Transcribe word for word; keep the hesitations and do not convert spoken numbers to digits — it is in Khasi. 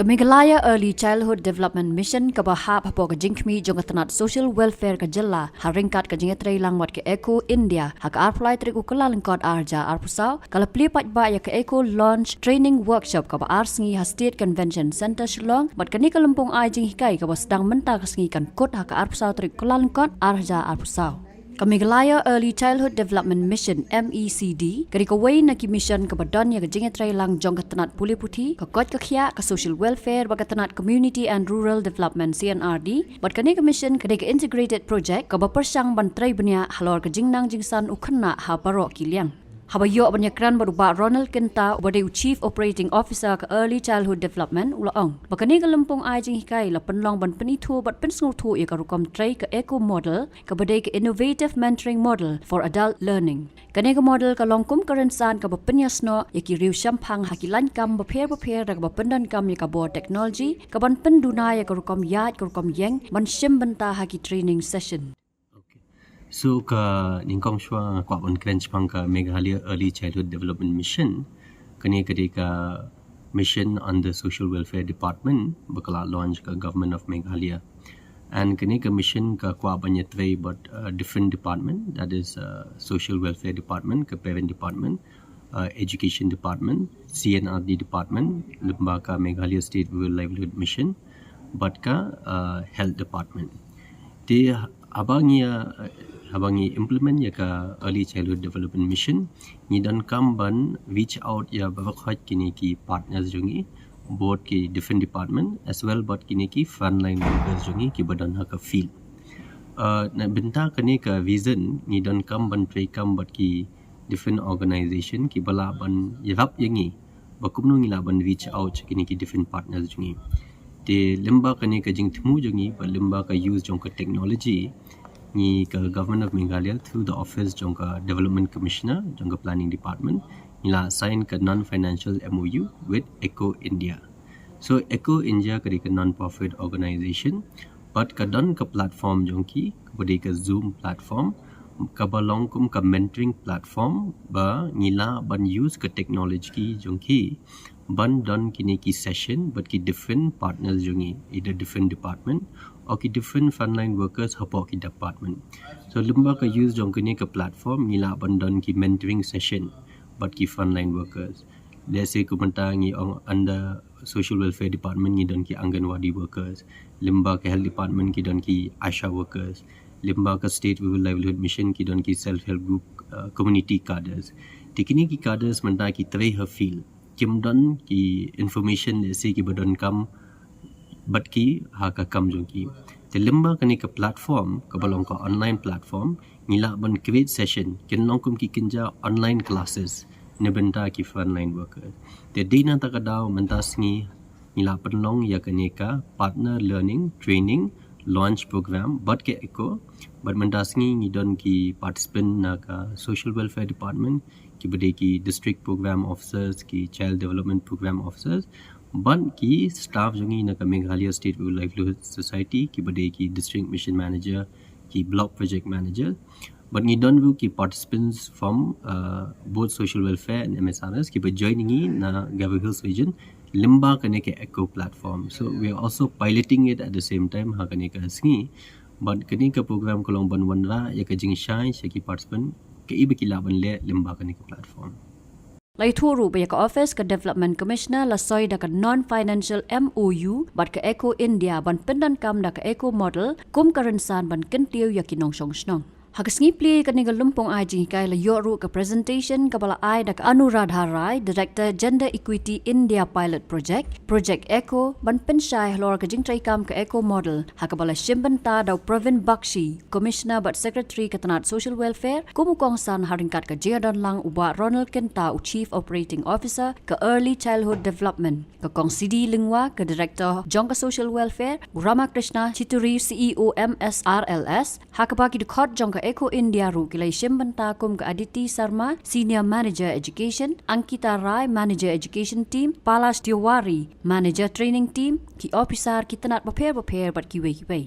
Meghalaya Early Childhood Development Mission kaba hap hapoh ka jingkhmih jong ka tnat Social Welfare ka jylla ha ryngkat ka jingïatreilang bad ka Echo India ha ka arphew lai tarik u Kyllalyngkot arhajar arphew saw ka la plie paidbah ïa ka Echo Launch Training Workshop kaba ar sngi ha State Convention Centre Shillong bad kane ka lympung ai jinghikai kaba sdang mynta ka sngi kan kut ha ka arphew saw tarik u Kyllalyngkot arhajar arphew saw. Ka Meghalaya Early Childhood Development Mission, M E C D, ka dei kawei na ki mission kaba don ïa ka jingïatreilang jong ka tnat pule puthi, ka koit ka khiah, ka social welfare bad ka tnat Community and Rural Development, C and R D, bad kane ka mission ka dei ka integrated project kaba pyrshang ban trei bniah halor ka jingnang jingsan u khynnah ha baroh ki liang. Haba ïoh ban ïakren bad u Bah Ronald Kynta uba dei u Chief Operating Officer ka Early Childhood Development u la ong ba kane ka lympung ai jinghikai la pynlong ban pynithuh bad pynsngewthuh ïa ka rukom trei ka Echo Model kaba dei ka Innovative Mentoring Model for Adult Learning. Kane ka model ka long kum ka rynsan kaba pynïasnoh ïa ki riew shemphang ha ki lain kam bapher bapher da kaba pyndonkam ïa ka bor technology kaban pynduna ïa ka rukom ïaid ka rukom ïeng ban shim bynta ha ki training session. So ka nyngkong shuwa nga kwah ban kren shaphang ka Meghalaya Early Childhood Development Mission. Kane ka dei ka mission under Social Welfare Department ba ka la launch ka Government of Meghalaya. And kane ka mission ka kwah ban ïatrei bad uh, different department, that is uh, Social Welfare Department, ka Parent Department, uh, Education Department, C and R D Department, lyngba ka Meghalaya State Rural Livelihood Mission, bad ka uh, Health Department. Te haba ngi uh, haba ngi implement ïa ka Early Childhood Development Mission, ngi donkam ban reach out ïa baroh kine ki partners jong ngi, both ki different department as well bad kine ki frontline workers jong ngi kiba don ha ka field. Uh, na bynta kane ka vision ngi donkam ban treikam bad ki different organization kiba lah ban ïarap ïa ngi ba kumno ngi lah ban reach out kine ki different partners jong ngi. Te lyngba kane ka jingthmu jong ngi bad lyngba ka use jong ka technology, ngi ka Government of Meghalaya through the office jong ka Development Commissioner jong ka Planning Department, ngi la sign ka non-financial M O U with Echo India. So Echo India ka dei ka non-profit organization, bad ka don ka platform jong ki kaba dei ka Zoom platform kaba long kum ka mentoring platform ba ngi lah ban use ka technology jong ki ban don kine ki session bad ki different partners jong ngi, either different department or ki different frontline workers hapoh ki department. So lyngba ka use jong kine ka platform ngi lah ban don ki mentoring session bad ki frontline workers. Let's say kumta ngi ong under Social Welfare Department ngi don ki Anganwadi workers, lyngba ka Health Department ki don ki ASHA workers, lyngba ka State Rural Livelihood Mission ki don ki self help group, uh, community cadres. Te kine ki cadres mynta ki trei ha field, kim don ki information, let's say, kiba donkam bad ki ha ka kam jong ki. Te lyngba kane ka platform kaba long ka online platform, ngi lah ban create session, kin long kum ki kynja online classes na bynta ki frontline worker. Te dei na kata ka daw mynta sngi ngi lah pynlong ïa kane ka Partner Learning Training Launch Program bad ka Echo, bad mynta sngi ngi don ki participant na ka Social Welfare Department, kiba dei ki District Program Officers, ki Child Development Program Officers, bad ki staff jong ngi na ka Meghalaya State Rural Livelihood Society, kiba dei ki District Mission Manager, ki Block Project Manager. Bad ngi don ruh ki participants from uh, both Social Welfare and M S R S kiba join ngi na Garo Hills Region lyngba kane ka Echo platform. So we are also piloting it at the same time ha kane ka sngi. Bad kane ka program ka long ban wanrah ïa ka jingshai sha ki participant kaei ba ki lah ban leh lyngba kane ka platform. La ïathuh ruh ba ïa ka office ka Development Commissioner la soi da ka non-financial M O U bad ka Echo India ban pyndonkam da ka Echo Model kum ka rynsan ban kyntiew ïa ki nongshong shnong. Ha ka sngi plie kane ka lympung ai jinghikai la ïoh ruh ka presentation kaba la ai da ka Anuradha Rai, Director Gender Equity India Pilot Project, Project Echo, ban pynshai halor ka jingtreikam ka Echo Model, ha kaba la shim bynta da u Pravin Bakshi, Commissioner bad Secretary ka tnat Social Welfare, kum u kongsan ha ryngkat ka jingïadonlang u Bah Ronald Kynta, u Chief Operating Officer ka Early Childhood Development, ka Kong Sidi Lyngwa, ka Director jong ka Social Welfare, u Ramakrishna Chituri, C E O M S R L S, ha kaba ki dkhot jong ka Echo India ruh ki la ïashim bynta kum ka Aditi Sharma, Senior Manager Education, Ankita Rai, Manager Education Team, Palash Tiwari, Manager Training Team, ki officer ki tnat bapher bapher bad kiwei kiwei.